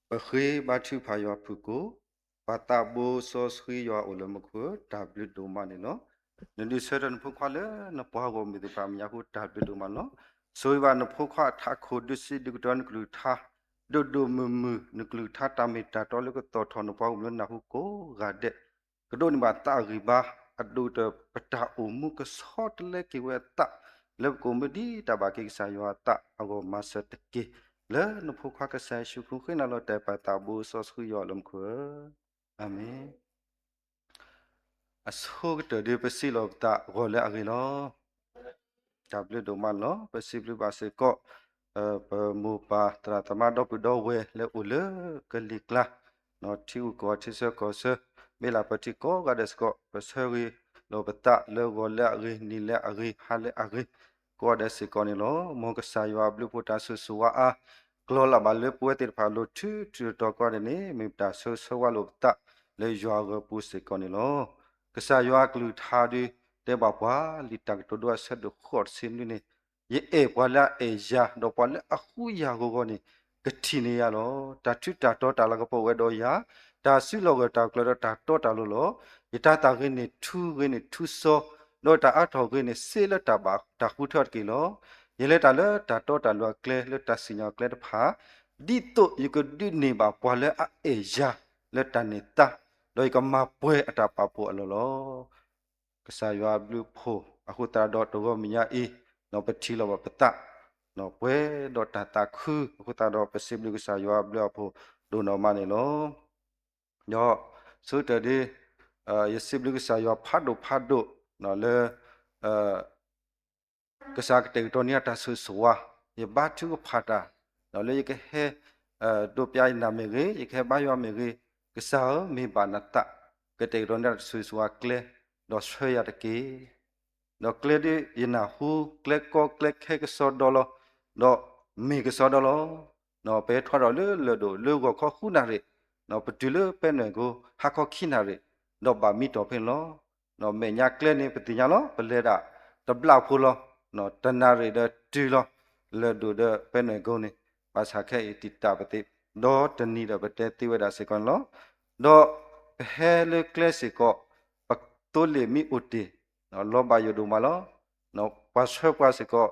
ပဃ့ဘါထုကဖၣ်ယွၤဖုၣ်ကိာ်, ပၢ်သးဘိစီဆှံယွၤအိၣ်လၢမူခိၣ်ဧၢ, တၢ်ဘျုးဒိၣ်မးန့ၣ်လီၤ. နဒုးဆၢထၢၣ်နဖိခွါလၢနပှၤဂီၢ်မုၢ်သ့ၣ်တဖၣ်အမဲာ်ညါအဃိ တၢ်ဘျုးဒိၣ်မးလီၤ. ဆိၣ်ဂ့ၤဘၣ်နဖိခွါအထးခိၣ် ဒုးစံးဒုးကတိၤနကလုၢ်ကထါ ဒိၣ်ဒိၣ်မုၢ်မုၢ် နကလုၢ်ကထါတၢ်မ့ၢ်တၢ်တီလၢကသီၣ်ထီၣ်နပှၤဂီၢ်မုၢ်လၢနၢ်ဟူကိးဂၤဒဲး ကဒိးန့ၢ်ဘၣ်သးအဂံၢ်ဘါ, အဒိၣ်ကတၢၢ်ပတၢ်အိၣ်မူကဆီတလဲက့ၤဝဲအသး, လၢပကအိၣ်မူဒ်တၢ်ဘၣ်က့ၤကစၢ်ယွၤအသးအဂီၢ်မၤစၢၤတက့ၢ်. လၢနဖိခွါကစၢ်ယ့ၣ်ၡူးခရံာ်ဃ့နၤလီၤတၢ်ပၢ်သးဘိစီဆှံယွၤလၢမူခိၣ်ဧၢ, အၤမ့ၣ်. အဆိကတၢၢ်ဒုးပစံးလီၤပသးဂီၤလၢအဂ့ၤလီၤ. တၢ်ဘျုးဒိၣ်မးန့ၣ်လီၤ. ပစံးဘျုးဘၣ်စ့ၢ်ကီး ပမိၢ်ပၢ်သရၣ်သမါဒီပုၢ်ဒီဝဲၢ်လၢအိၣ်လၢကလံၤကျါ, ထံဂုၤကီၢ်ဂၤထံဆၢကီၢ်ဆၢ, မ့ၢ်လၢပထံကီၢ်ဂၤဒဲးစ့ၢ်ကီး ပဆၢဂ့ၤလီၤပသးလၢဂီၤလၢအဂ့ၤ နံၤလၢအဂ့ၤ ဟါလၢအဂ့ၤ ကိးဂၤဒဲးစ့ၢ်ကီးန့ၣ်လီၤ. မ်ကစၢ်ယွၤအဘျုးအဖှိၣ်တၢ်ဆိၣ်ဂ့ၤဆိၣ်ဝါအါ ကလီၤလးဘၣ်လၢပဝဲသ့ၣ်တဖၣ်လိၤထူထူတီတီကိးဂၤဒဲးန့ၣ် မ့ၢ်ပတၢ်ဆၢဂ့ၤဆၢဝါလိာ်ပသးလၢယွၤအဂီၢ်ပူၤစ့ၢ်ကီးန့ၣ်လီၤ. ကစၢ်ယွၤအကလုၢ်ကထါဒုး တဲဘၣ်ပှၤ လံာ်တၢ်ကတိၤဒိအဆၢဒိၣ်ဃိးတဆံနွံန့ၣ်, ယအဲၣ်ပှၤလၢအအဲၣ်ယၤ ဒီးပှၤလၢအဃုယၤဂီၤဂီၤန့ၣ် ကထံၣ်န့ၢ်ယၤလီၤ. တၢ်ထူးတၢ်တီၤတၢ်လၤကပီၤအိၣ်ဝဲဒီးယၤ, တၢ်စုလီၤဂာ်တၢ်ကျၢၤဒီးတၢ်တီတၢ်လိၤလီၤ. ယတၤသၣ်ဂ့ၤန့ၣ်ထူ ဂ့ၤန့ၣ်ထူစီ, ဒီးတၢ်အါထီၣ်ဂ့ၤန့ၣ်စ့လၢတၢ်ဘၣ်တၢ်ဃုထၢတက့ၢ်လီၤ. ယလဲၤတၢ်လၢတၢ်တီတၢ်လိၤအကျဲ လၢတၢ်စံၣ်ညီၣ်အကျဲတဖၣ်, ဒ်သိးယကဒုးန့ၢ်ဘၣ်ပှၤလၢအအဲၣ်ယၤလၢတၢ်န့ၢ်သါ, ဒီးယကမၤပှဲၤအတၢ်ပာ်ဖှိၣ်အလီၢ်လီၤ. ကစၢ်ယွၤအဘျုးအဖှိၣ်အဃိသတးဒီး တဂီၤမဲာ်ညါအံၤ ပထံၣ်လီၤဘၣ်ပသး ပှဲၤဒီးတၢ်သးခုအဃိသတးဒီး ပစံးဘျုးကစၢ်ယွၤအဘျုးအဖှိၣ်ဒိၣ်နီၢ်မးန့ၣ်လီၤ. ဒီးဆိကတၢၢ်ဒုး ယစံးဘျုးကစၢ်ယွၤဖးဒိၣ်ဖးဒိၣ် လၢ ကစၢ်ကတဲာ်ကတီၤန့ၢ်တၢ်ဆိၣ်ဂ့ၤဆိၣ်ဝါ, ယဘါထုကဖၣ်တၢ် လၢယကဟဲ ဒိးပျၢ်ယနၢ်မ့ၢ်ဂ့ၤ, ယကဟဲဘါယွၤမ့ၢ်ဂ့ၤ, ကစၢ်ဧၢ မ့ၢ်ဘၣ်နသး ကတဲာ်ကတီၤန့ၢ်တၢ်ဆိၣ်ဂ့ၤဆိၣ်ဝါကျဲ, ဒီးဆှၢယၤတက့ၢ်. ဒီးကျဲဒ်ယနၢ်ဟူ ကျဲကီကျဲခဲကစီဒီလီၤ, ဒီးမ့ၢ်ကစီဒီလီၤ. ပဟဲထီၣ်ဒီးလၢလၢၢ်ဒိၣ်လၢဂီၤခီဃုနၣ်ရံၣ်, ပတုၤလၢပဲနွဲၣ်ကိ ဟါခီခံနၣ်ရံၣ်, ဒီးဘၣ်မံတီၢ်ဖဲန့ၣ်လီၤ. မဲာ်ညါကျဲန့ၣ် ပသ့ၣ်ညါလီၤ ပလဲၤဒၣ်တဘျီဖိလီၤ. တနၣ်ရံၣ်ဒီးတုၤလီၤ လၢၢ်ဒိၣ်ဒီးပဲနွဲၣ်ကိန့ၣ်, ဘၣ်ဆၣ်ခဲအံၤတံာ်တာ်ပသ့ၣ်, ဒီးတနံၤဒီးပတဲသ့ဝဲဒၣ်စ့ၢ်ကီးန့ၣ်လီၤ. ဒီးပဟဲလၢကျဲစ့ၢ်ကီး ပသိလ့ၣ်မ့ၢ်အိၣ်တ့ၢ် လီၤဘၣ်ယိၣ်ဒိၣ်မးလီၤ. ပှၤဆှၢပှၤစ့ၢ်ကီး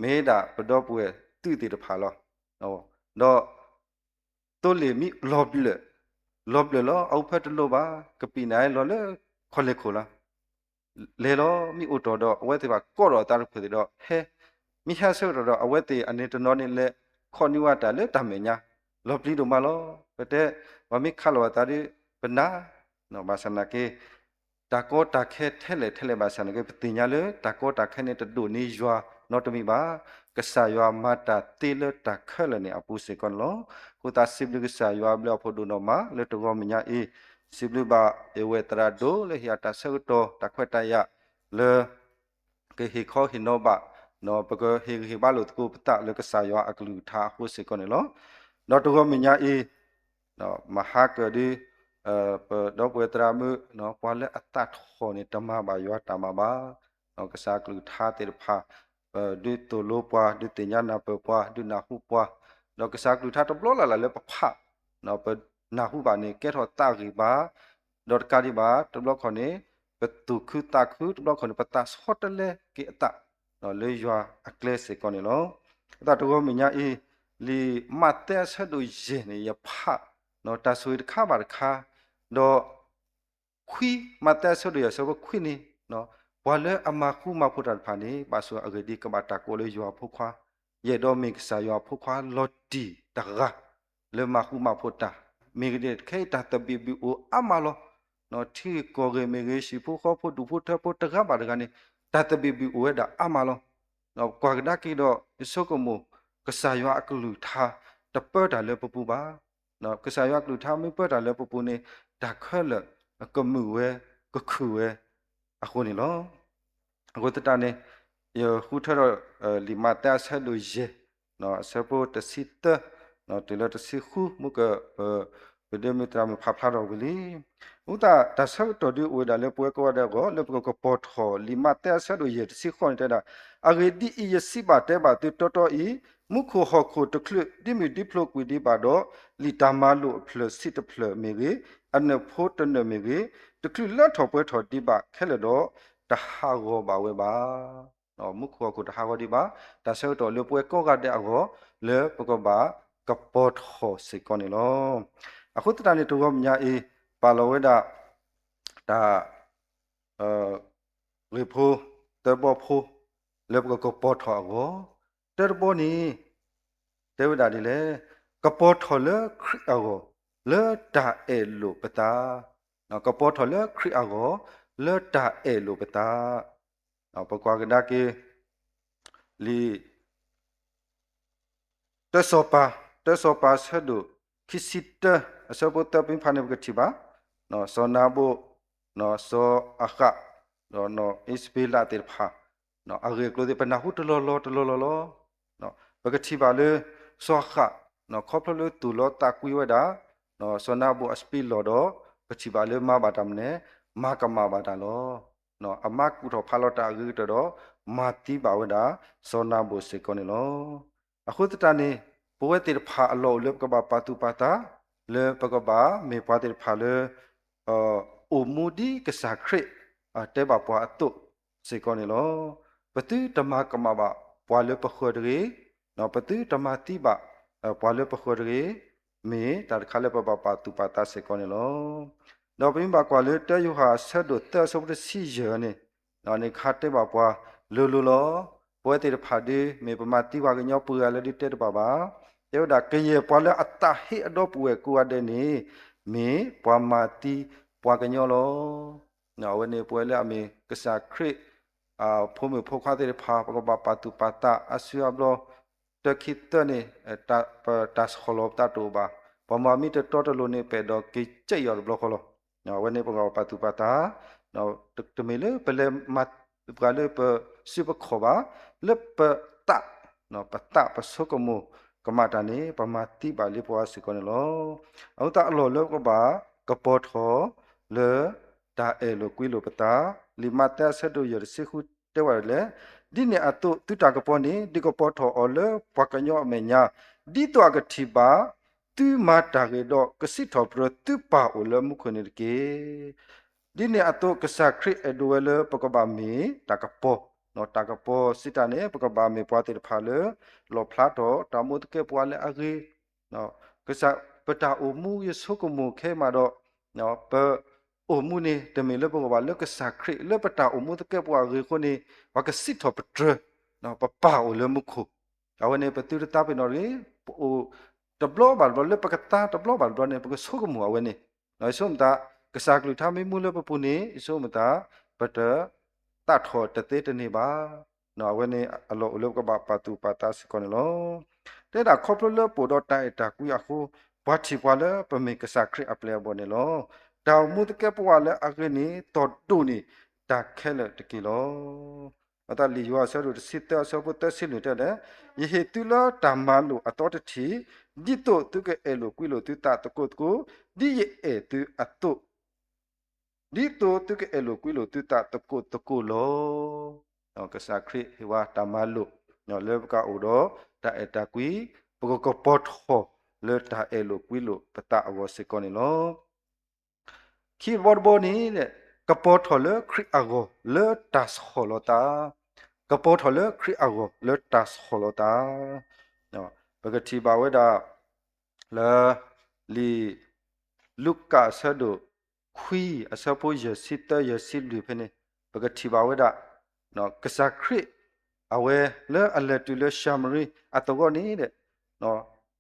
မ့ၢ်ဒၣ်ပဒီပုၢ်ဝဲၢ်သုးသ့ၣ်တဖၣ်လီၤ. ဒီးသိလ့ၣ်မ့ၢ်လီၤဘျၢၣ်, လီၤဘျၢၣ်လီၤ အအိၣ်ဖဲတလိၣ်ဘၣ်, ကပံာ်နၤလီၤလၢခီၣ်လဲၢ်ခိၣ်လီၤ. လဲၤလီၤ မ့ၢ်အိၣ်တ့ၢ်ဒီး အဝဲသ့ၣ်ဘၣ်ကိးထီၣ်အသးတဖုသ့ၣ်ဒီးဟဲ, မ့ၢ်ဟဲဆၢကတီၢ်ဒီး အဝဲသ့ၣ်အန့ၣ်တနီၤန့ၣ်လဲၤခီၣ်နံၤဝဲတၢ်လၢတၢ်မဲာ်ညါ, လီၤပျံၤဒိၣ်မးလီၤ. ပတဲ ပှၤမ့ၢ်ခးလီၤအသးဒီး ပနာ်, ဘၣ်ဆၣ်နာ်က့ တၢ်ကီတၢ်ခဲထဲလဲၣ်ထဲလဲၣ်ဘၣ်ဆၣ်န့ၣ်က့ ပသ့ၣ်ညါလၢ တၢ်ကီတၢ်ခဲန့ၣ်တဒိၣ်န့ၢ်ယွၤနီတမံၤဘၣ်. ကစၢ်ယွၤမၤတၢ်သ့လၢတၢ်ခဲလၢာ်န့ၣ်အပူၤစ့ၢ်ကီးန့ၣ်လီၤ. အဃိသတးစံးဘျုးကစၢ်ယွၤအဘျုးအဖှိၣ်ဒိၣ်နီၢ်မးလၢတဂီၤမဲာ်ညါအံၤ, စံးဘျုးဘၣ်အဝဲသရၣ်ဒိၣ်လၢဟ့ၣ်အတၢ်ဆၢကတီၢ်တၢ်ခွဲးတၢ်ယာ်လၢ ကဟ့ၣ်ခီဟ့ၣ်နီၤဘၣ်, ပကဟ့ၣ်ဂံၢ်ဟ့ၣ်ဘါလိာ်သကိးပသးလၢကစၢ်ယွၤအကလုၢ်ကထါအဃိစ့ၢ်ကီးန့ၣ်လီၤ. ဒီးတဂီၤမဲာ်ညါအံၤ မဟါကၢၣ်ဒုး ပဒီပုၢ်ဝဲၢ်သရၣ်မုၣ် ပှၤလၢအသးထီၣ်န့ၣ် တမၤဘၣ်ယွၤတၢ်မၤဘၣ်. ကစၢ်ကလုၢ်ကထါသ့ၣ်တဖၣ် ဒုးသိၣ်လိပှၤ ဒုးသ့ၣ်ညါနၢ်ပၢၢ်ပှၤ ဒုးနၢ်ဟူပှၤ, ဒီးကစၢ်ကလုၢ်ကထါတဘျီလၢ်လၢ်လၢပဖး ပနၢ်ဟူဘၣ်န့ၣ် ကဲထီၣ်သးဂံၢ်ဘါ, ဒီးတကးဒံးဘၣ် တဘျီခီၣ်န့ၣ် ပသူၣ်ခုသးခု တဘျီခီၣ်န့ၣ် ပသးဆီတလဲက့ၤအသး လၢယွၤအကျဲစ့ၢ်ကီးန့ၣ်လီၤ. အဃိသတးတဂီၤမဲာ်ညါအံၤ လံာ်မးသဲအဆၢဒိၣ်ယဲၢ်န့ၣ် ယဖး တၢ်ဆိၣ်ဂ့ၤတခါဘၣ်တခါ, ဒီး ခွံ မးသဲအဆၢဒိၣ်ယဲၢ်အဆၢဖိခွံန့ၣ် ပှၤလၢအမၤဃူမၤဖိးတၢ်တဖၣ်န့ၣ် ဘၣ်ဆိၣ်အဂ့ၢ်ဒ်အံၤ ကဘၣ်တၢ်ကိးလၢယွၤအဖိခွါ, ယအဲၣ်ဒိးမ့ၢ်ကစၢ်ယွၤအဖိခွါလီၤတံၢ်တဂၤ လၢမၤဃူမၤဖိးတၢ်, မ့ၢ်ဂ့ၢ်ဒ်အံၤ ခဲအံၤတၢ်သဘံၣ်ဘုၣ်အိၣ်အါမးလီၤ. ထံဂ့ၢ်ကီၢ်ဂ့ၢ်မ့ၢ်ဂ့ၤ ဟံၣ်ဖိဃီဖိ ဒူၣ်ဖိထၢဖိတဂၤဘၣ်တဂၤန့ၣ် တၢ်သဘံၣ်ဘုၣ်အိၣ်ဝဲဒၣ်အါမးလီၤ. ကွၢ်ကဒါက့ၤဒီး ယဆိကမိၣ် ကစၢ်ယွၤအကလုၢ်ကထါ တပၢတၢ်လၢပပူၤဘၣ်. ကစၢ်ယွၤအကလုၢ်ကထါမ့ၢ်ပၢတၢ်လၢပပူၤန့ၣ် တၢ်ခဲလၢာ်ကမုာ်ဝဲ ကခုၣ်ဝဲအဃိန့ၣ်လီၤ. အဃိသတးန့ၣ် ယဃုထၢထီၣ် လံာ်မးသဲအဆၢဒိၣ်ယဲၢ် အဆၢဖိတဆံသၢ တုၤလၢတဆံဃု မ့ၢ်က ပ ဒ်မ့ၢ်သရၣ်မုၣ်ဖးဖျါထီၣ်ဝံၤလံ. အဃိသတး တၢ်ဆၢကတီၢ်ဒုးအိၣ်ဝဲဒၣ်လၢပဝဲကိးဂၤဒဲးအဂီၢ် လၢပကကပီၤထီၣ် လံာ်မးသဲအဆၢဒိၣ်ယဲၢ်တဆံဃိးန့ၣ်တဲဒၣ်, အဂ့ၢ်ဒ်အံၤ, ယစံးဘၣ်တဲဘၣ်သုတီတီအံၤ, မူခိၣ်ဟီၣ်ခိၣ်တချုးဒ်မုၢ်ဒ်ဖျိကွံာ်ဒံးဘၣ်ဒီး, လံာ်တၢ်မၤလိာ်အဖျၢၣ်ဆံတဖျၢၣ်မ့ၢ်ဂ့ၤ, အနၢၣ်ဖိတနၢၣ်မ့ၢ်ဂ့ၤ, တချုးလၢထီၣ်ပှဲၤထီၣ်ဒံးဘၣ်ခဲလၢာ်ဒီး, တဟးဂီၤဘၣ်ဝဲဘၣ်. မူခိၣ်ဟီၣ်ခိၣ်တဟးဂီၤဒံးဘၣ်, တၢ်ဆၢကတီၢ်လၢပဝဲကိးဂၤဒဲးအဂီၢ် လၢပကဘၣ်ကပီၤထီၣ်စ့ၢ်ကီးန့ၣ်လီၤ. အဃိသတးန့ၣ် တဂီၤမညါအံၤ ပာ်လီၤဝဲဒၣ် တၢ် ဂ့ၢ်ဖိ သၢဘီဖိ လၢပကကပီၤထီၣ်အဂီၢ်, တၢတဘီန့ၣ် တဲဝဲဒၣ်ဒ်လဲၣ်, ကပီၤထီၣ်လၢခရံာ်အဂီၢ် လၢတၢ်အဲၣ်လိာ်ပသး, ကပီၤထီၣ်လၢခရံာ်အဂီၢ် လၢတၢ်အဲၣ်လိာ်ပသး, ပကွၢ်ကဒါက့ၤ လံာ် တၢစီၤပၤ, တၢစီၤပၤအဆၢဒိၣ်ခံဆံတၢ အဆၢဖိသၢပူၤဖးန့ၣ် ပကထံၣ်ဘၣ် စီၤနၤဘူၣ်, စီၤအၤဃး, ဒီးအံးစဘ့လးသ့ၣ်တဖၣ် အဂ့ၢ်အကျိၤသ့ၣ် ပနၢ်ဟူတလီၢ်လီၢ်တလီၢ်လီၢ်လီၤ. ပကထံၣ်ဘၣ်လၢ စီၤအၤဃး ခီဖျိလၢသူၣ်လီသးကွံဝဲဒၣ် စီၤနၤဘူၣ်အစပံးလီၢ်ဒီး ပထံၣ်ဘၣ်လၢမၤဘၣ်တၢ်မနုၤလဲၣ်, မၤကမၣ်ဘၣ်တၢ်လီၤ. အမၤကူၣ်ထီၣ်ဖးလီၤတၢ်အဂ့ၤကတၢၢ်ဒီး မၤသံဘၣ်ဝဲဒၣ် စီၤနၤဘူၣ်စ့ၢ်ကီးန့ၣ်လီၤ. အဃိသတးန့ၣ် ပဝဲသ့ၣ်တဖၣ်အလီၢ်အိၣ်လၢပကဘၣ်ပာ်သူၣ်ပာ်သး လၢပကဘၣ်မ့ၢ်ပှၤသ့ၣ်တဖၣ်လၢ အိၣ်မူဒ်ကစၢ်ခရံာ် တဲဘၣ်ပှၤအသိးစ့ၢ်ကီးန့ၣ်လီၤ. ပသုတမၤကမၣ်ဘၣ်ပှၤလၢပဃၢၤတဂ့ၤ, ပသုတမၤသံဘၣ်ပှၤလၢပဃၢၤတဂ့ၤ, မ့ၢ်တၢ်တခါလၢပဘၣ်ပာ်သူၣ်ပာ်သးစ့ၢ်ကီးန့ၣ်လီၤ. ဒီးပမ့ၢ်ဘၣ်ကွၢ်လၢ တၢယိၤဟၣ်အဆၢဒိၣ်သၢ အဆၢဖိတဆံယဲၢ်န့ၣ်, န့ၣ်ခါတဲဘၣ်ပှၤလိၤလိၤလီၤ. ပဝဲသ့ၣ်တဖၣ်ဒုး မ့ၢ်ပမၤသံပှၤကညီပှၤဂၤလၢဒုးတဲတဘၣ်ဘၣ်. တဲဝဲဒၣ် ကယဲၢ်ပှၤလၢအသးဟ့အဒီပုၢ်ဝဲၢ်ကိးဂၤဒဲးန့ၣ် မ့ၢ်ပှၤမၤသံပှၤကညီလီၤ. အဝဲန့ၣ် ပဝဲလၢအမ့ၢ်ကစၢ်ခရံာ် ဖိမုၣ်ဖိခွါသ့ၣ်တဖၣ် ပကဘၣ်ပာ်သူၣ်ပာ်သးအါစုအါဘျီ တၢခံသၢန့ၣ် တၢ်ပတၢ်ဆီၣ်လီၤပသးတအိၣ်ဘၣ်. ပှၤမၤမ့ၢ်တတီတလိၤန့ၣ် ပအဲၣ်ဒိးက့ၤကဲအီၤတဘျီဃီလီၤ. အဝဲန့ၣ်ပကဘၣ်ပာ်သူၣ်ပာ်သး တမ့ၢ်လၢပလဲၤမၤပှၤလၢပစုပခီၣ်ဘၣ်, လၢပသး, ပသးပဆိကမိၣ်ကမၣ်တၢ်န့ၣ် ပမၤသံဘၣ်လံပှၤစ့ၢ်ကီးန့ၣ်လီၤ. အဃိသတးအလီၢ်လၢပကဘၣ်ကပီၤထီၣ်လၢ တၢ်အဲၣ်လိာ်ကွံလိာ်ပသး, လံာ်မးသဲအဆၢဒိၣ်ယဲၢ်တဆံဃုတဲဝဲဒ်လဲၣ်, ဒ်န့ၣ်အသိးသုတၢ်ကပီၤန့ၣ် ဒုးကပီၤထီၣ်အီၤလၢပှၤကညီအမဲာ်ညါ, ဒ်သိးအကထံၣ်ဘၣ် သုမၤတၢ်ဂ့ၤဒီးကစံးထီၣ်ပတြၢၤသုပၢ်အိၣ်လၢမူခိၣ်န့ၣ်တက့ၢ်. ဒ်န့ၣ်အသိးကစၢ်ခရံာ်အဲၣ်ဒိးဝဲလၢပကဘၣ်မ့ၢ်တၢ်ကပီၤ, တၢ်ကပီၤစံးတၢ်န့ၣ် ပကဘၣ်မ့ၢ်ပှၤသ့ၣ်တဖၣ်လၢ လီၣ်ဖျါထီၣ်တၢ်အိၣ်မူသကဲာ်ပဝးလၢအဂ့ၤ, ကစၢ် ပတၢ်အိၣ်မူယဆိကမိၣ်ခဲမးဒီး ပ အိၣ်မူန့ၣ် တမ့ၢ်လၢပဂီၢ်ဘၣ် လၢကစၢ်ခရံာ် လၢပတၢ်အိၣ်မူသကဲာ်ပဝးအဂ့ၤအဃိန့ၣ် ပှၤကစံးထီၣ်ပတြၢၤ ပပၢ်အိၣ်လၢမူခိၣ်. အဝဲန့ၣ် ပသုတသးပ့ၤနီၣ်တဂ့ၤ, ပအိၣ်တဘျီဘၣ်တဘျီ လၢပကသါတဘျီဘၣ်တဘျီန့ၣ် ပကဆိကမိၣ်အဝဲန့ၣ်. ယဆိကမိၣ်သး ကစၢ်ကလုၢ်ကထါမ့ၢ်မူလၢပပူၤန့ၣ် ယဆိကမိၣ်သး ပတ သးထီၣ်တသ့တန့ၢ်ဘၣ်. အဝဲန့ၣ်အလီၢ်အိၣ်လၢပကဘၣ်ပာ်သူၣ်ပာ်သးစ့ၢ်ကီးန့ၣ်လီၤ. တဲဒၣ်ခီဖျိလၢပအိၣ်ဒီးတၢ်အဲၣ်တၢ်ကွံအဃိ ပှၤထံၣ်ပှၤလၢပမ့ၢ်ကစၢ်ခရံာ်အပျဲၢ်အဘီၣ်န့ၣ်လီၤ. တၢ်အိၣ်မူသကဲာ်ပဝးလၢအဂ့ၤန့ၣ် တီၢ်ဒိၣ်န့ၢ်တၢ်ခဲလၢာ်တက့ၢ်လီၤ. လံာ်ယိၤဟၣ်အဆၢဒိၣ်တဆံသၢအဆၢဖိသၢဆံလွံၢ်တဲဒၣ်, ယဟ့ၣ်သုလၢတၢ်မၤလိာ်အသီတထံၣ်, ဒ်သိးသုကအဲၣ်လိာ်ကွံလိာ်သုသးသကိးသကိး, ဒ်ယအဲၣ်သုအသိး ဒ်သိးသုကအဲၣ်လိာ်ကွံလိာ်သုသးသကိးသကိးလီၤ. ကစၢ်ခရံာ်ဟ့ၣ်ဝဲတၢ်မၤလိာ် လၢပကအိၣ်ဒီးတၢ်အဲၣ်တၢ်ကွံ, ပကကပီၤထီၣ်လၢတၢ်အဲၣ်လိာ်ကွံလိာ်ပသးအဂီၢ်စ့ၢ်ကီးန့ၣ်လီၤ. ခံဘီတဘီန့ၣ် ကပီၤထီၣ်လၢခရံာ်အဂီၢ်လၢတၢ်ဆီၣ်လီၤသး, ကပီၤထီၣ်လၢခရံာ်အဂီၢ်လၢတၢ်ဆီၣ်လီၤသး. ပကထံၣ်ဘၣ်ဝဲဒၣ် လၢ လံာ် လူၤကၣ်အဆၢဒိၣ်ခွံ အဆၢဖိယဲၢ်ဆံသၢ ယဲၢ်ဆံလွံၢ်ဖဲန့ၣ် ပကထံၣ်ဘၣ်ဝဲဒၣ် ကစၢ်ခရံာ် အဝဲလၢအလဲၤတုၤလၢၡၤမရံအသဝီန့ၣ်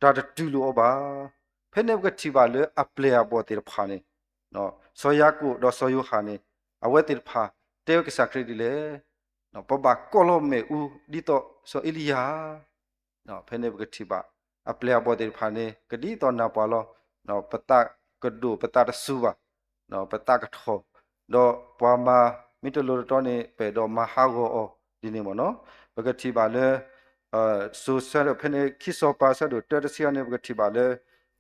တၢ်တတုၤလိာ်အီၤဘၣ်. ဖဲန့ၣ်ပကထံၣ်ဘၣ်လၢအပျဲၢ်အဘီၣ်သ့ၣ်တဖၣ်န့ၣ် စီၤယၤကိာ်ဒီးစီၤယိၤဟၣ်န့ၣ် အဝဲသ့ၣ်တဖၣ်တဲဝဲကစၢ်ခရံာ်ဒ်လဲၣ်, ပဘၣ်ကိးလီၤမ့ၣ်အူဒ်သိးစီၤအ့လံယၤ ဖဲန့ၣ်ပကထံၣ်ဘၣ် အပျဲၢ်အဘီၣ်သ့ၣ်တဖၣ်န့ၣ် ကဒ်သိးနၢ်ပှၢ်လီၤ. ပသးကဒိၣ် ပသးတစူၤဘၣ်, ပသးကထီၣ်, ဒီးပှၤမၤမ့ၢ်တလိၤတတီန့ၣ် ပအဲၣ်ဒိးမၤဟးဂီၤအီၤဒ်န့ၣ်မ့ၢ်နီၤ. ပကထံၣ်ဘၣ်လၢ စိၤဆၢဒိၣ်ဖဲန့ၣ် ခံစီၤပၤဆၢဒိၣ်တၢတဆံအံၤန့ၣ် ပကထံၣ်ဘၣ်လၢ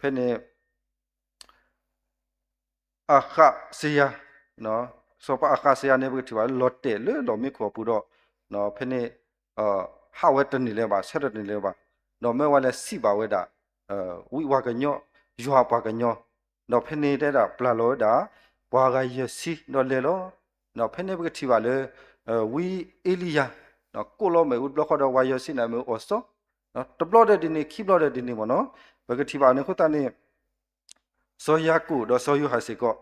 ဖဲန့ၣ် အဃးစယၤ, စီၤပၤအဃးစယၤန့ၣ် ပကထံၣ်ဘၣ်လၢလီၤတဲာ်လၢလီၢ်မံခိၣ်အပူၤဒီး ဖဲန့ၣ် ဟးဝဲတန့ၢ်လၢၤဘၣ်, ဆၢတန့ၢ်လၢၤဘၣ်, ဒီးမၢဝဲလဲၤစံးဘၣ်ဝဲဒၣ် ဝံဝၤကညီ, ယွၤပှၤကညီ, ဒီးဖဲန့ၣ်တဲဒၣ်ပျၢ်လီၤဝဲဒၣ် ပှၤဂၤယဲၢ်ဆံဒီးလဲၤလီၤ. ဒီးဖဲန့ၣ်ပကထံၣ်ဘၣ်လၢ ဝံအ့လံယၤ ကိးလီၤမ့ၣ်အူတဘျီဃီဒီး ပှၤယဲၢ်ဆံန့ၣ်မ့ၣ်အူအီၣ်စီ, တဘျီဒီးဒ်န့ၣ် ခံဘျီဒီးဒ်န့ၣ်မ့ၢ်နီၤ, ပကထံၣ်ဘၣ်န့ၣ်အဃိသတးန့ၣ် စီၤယၤကိာ်ဒီးစီၤယိၤဟၣ်စ့ၢ်ကီး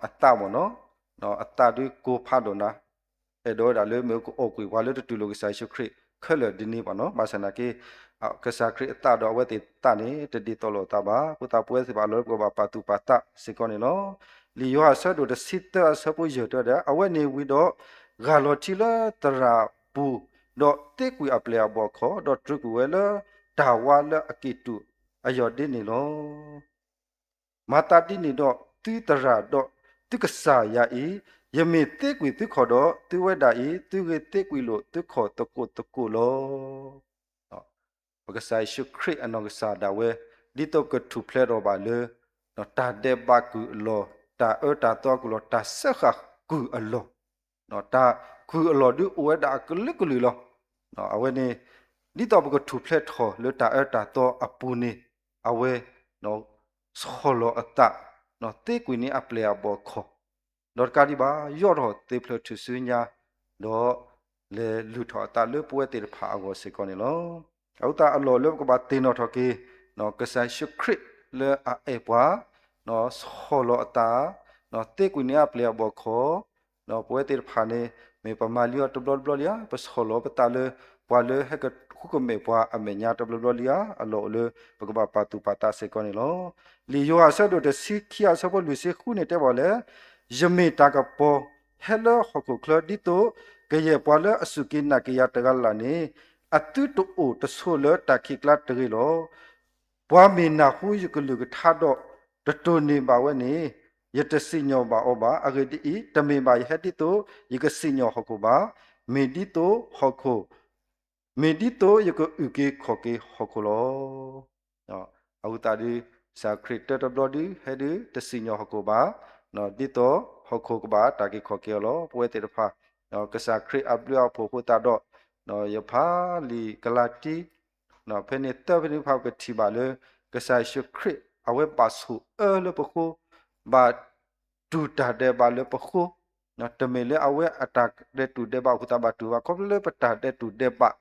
အသးမ့ၢ်နီၤ, အသးဒုးကိၢ်ဖးဒိၣ်နၤ, အဲၣ်ဒိးဝဲဒၣ်လၢမ့ၣ်အူကအီၣ်ကွံာ်ပှၤလၢတတူၢ်လိာ်ကစၢ်ယ့ၣ်ၡူးခရံာ်ခဲလၢာ်ဒ်န့ၣ်ဘၣ်နီၤ, ဘၣ်ဆၣ်သနာ်က့ ကစၢ်ခရံာ်အသးဒီးအဝဲသ့ၣ်အသးန့ၣ် တဒ်သိးလိာ်အသးဘၣ်, အဃိသတးပဝဲသ့ၣ်တဖၣ်အလီၢ်လၢပကဘၣ်ပာ်သူၣ်ပာ်သးစ့ၢ်ကီးန့ၣ်လီၤ. လံာ်ယိၤဟၣ်အဆၢဒိၣ်တဆံသၢအဆၢဖိယဲၢ်တဲဝဲဒၣ်, အဝဲန့ၣ်ဝံၤဒီး ဂၢ်လီၤထံလၢသရၣ်ပူၤ, ဒီးသ့ကွံာ်အပျဲၢ်အဘီၣ်ခီၣ်, ဒီးတြူာ်ကွံာ်ဝဲလၢတၢ်ဝါလၢအကံၢ်တူာ်အယီၢ်ဒ့န့ၣ်လီၤ. မၤသးဒ်န့ၣ်ဒီး သုသရၣ်ဒီးသုကစၢ်ယၤအံၤ, ယမ့ၢ်သ့ကွံာ်သုခီၣ်ဒီး သုဝဲဒၣ်အံၤ သုဂ့ၤသ့ကွံာ်လိာ်သုခီၣ်သကိးသကိးလီၤ. ပကစၢ်ယ့ၣ်ၡူးခရံာ်အနီၢ်ကစၢ်ဒၣ်ဝဲ ဒ်သိးကထူၣ်ဖျဲးထီၣ်ဘၣ်လၢ တၢ်ဒဲးဘးကုၢ်အလီၢ်, တၢ်အၢတၢ်သီအကုၢ်အလီၢ်, တၢ်စၢဃာ်ကုၢ်အလီၢ်, တၢ်ကုၢ်အလီၢ်ဒုးအိၣ်ဝဲဒၣ်အကလုာ်ကလုာ်လီၤ. အဝဲန့ၣ် ဒ်သိးပကထူၣ်ဖျဲးထီၣ်လၢတၢ်အၢတၢ်သီအပူၤန့ၣ် အဝဲ ဆီၣ်လီၤအသး, သ့ကွံာ်န့ၢ်အပျဲၢ်အဘီၣ်ခီၣ်, ဒီးတကးဒံးဘၣ် ယိးထီၣ်သ့ဖျၢၣ်ထူၣ်စုညါ, ဒီးလဲၤလုၢ်ထီၣ်အသးလၢပဝဲသ့ၣ်တဖၣ်အဂီၢ်စ့ၢ်ကီးန့ၣ်လီၤ. အဃိသတးအလီၢ်လၢပကဘၣ်သ့ၣ်နီၣ်ထီၣ်က့ၤ ကစၢ်ယ့ၣ်ၡူးခရံာ်လၢအအဲၣ်ပှၤ, ဆီၣ်လီၤအသး, သ့ကွံာ်န့ၢ်အပျဲၢ်အဘီၣ်ခီၣ်, ပဝဲသ့ၣ်တဖၣ်န့ၣ်မ့ၢ်ပမၤလံအီၤတဘျီတဘျီလံဧါ, ပဆီၣ်လီၤပသးလၢ ပှၤလၢဟဲကဃုကမဲာ်ပှၤအမဲာ်ညါတဘျီဘျီလံဧါ, အလီၢ်အိၣ်လၢပကဘၣ်ပာ်သူၣ်ပာ်သးစ့ၢ်ကီးန့ၣ်လီၤ. လံာ်ယိၤဟၣ်အဆၢဒိၣ်တဆံခံအဆၢဖိလွံၢ်ဆံဃုန့ၣ်တဲဝဲလဲၣ်, ယမ့ၢ်တၢ်ကပီၤဟဲလၢဟီၣ်ခိၣ်ချၢ ဒ်သိးကယဲၢ်ပှၤလၢအစူၢ်က့ၤနာ်က့ၤယၤတဂၤလၢ်လၢ်န့ၣ် အသုတအိၣ်တဆိးလၢတၢ်ခံးကျါတဂ့ၤလီၤ. ပှၤမ့ၢ်နၢ်ဟူယကလုၢ်ကထါဒီး တတိၢ်န့ၢ်ဘၣ်ဝဲန့ၣ် ယတစံၣ်ညီၣ်ဘၣ်အီၤဘၣ်. အဂ့ၢ်ဒ်အံၤ, တမ့ၢ်ဘၣ်ယဟဲဒ်သိးယကစံၣ်ညီၣ်ဟီၣ်ခိၣ်ဘၣ်, မ့ၢ်ဒ်သိးဟီၣ်ခိၣ်, မ့ၢ်ဒ်သိးယကအုၣ်က့ၤခီၣ်က့ၤဟီၣ်ခိၣ်လီၤ. အဃိသတးဒုး ကစၢ်ခရံာ်တဲတဘျီဒုးဟဲဒုးတစံၣ်ညီၣ်ဟီၣ်ခိၣ်ဘၣ်, ဒ်သိးဟီၣ်ခိၣ်ကဘၣ်တၢ်က့ၤခီၣ်က့ၤအီၤလီၤ. ပဝဲသ့ၣ်တဖၣ် ကစၢ်ခရံာ်အဘျုးအဖှိၣ်အဃိသတးဒီး ယဖးလံာ်ကလၤတံ ဖဲန့ၣ်သၢဖဲန့ၣ်တဖၣ်ပကထံၣ်ဘၣ်လၢ ကစၢ်ယ့ၣ်ၡူးခရံာ် အဝဲဘၣ်ဆိၣ်အၢလၢပဃိ, ဘၣ်တူၢ်တၢ်ဒဲးဘးလၢပဃိ, တမ့ၢ်လၢအဝဲအတၢ်ဒဲးတူၢ်ဒဲးဘးအဃိသတးဘၣ်တူၢ်ဘၣ်, ခီဖျိလၢပတၢ်ဒဲးတူၢ်ဒဲးဘး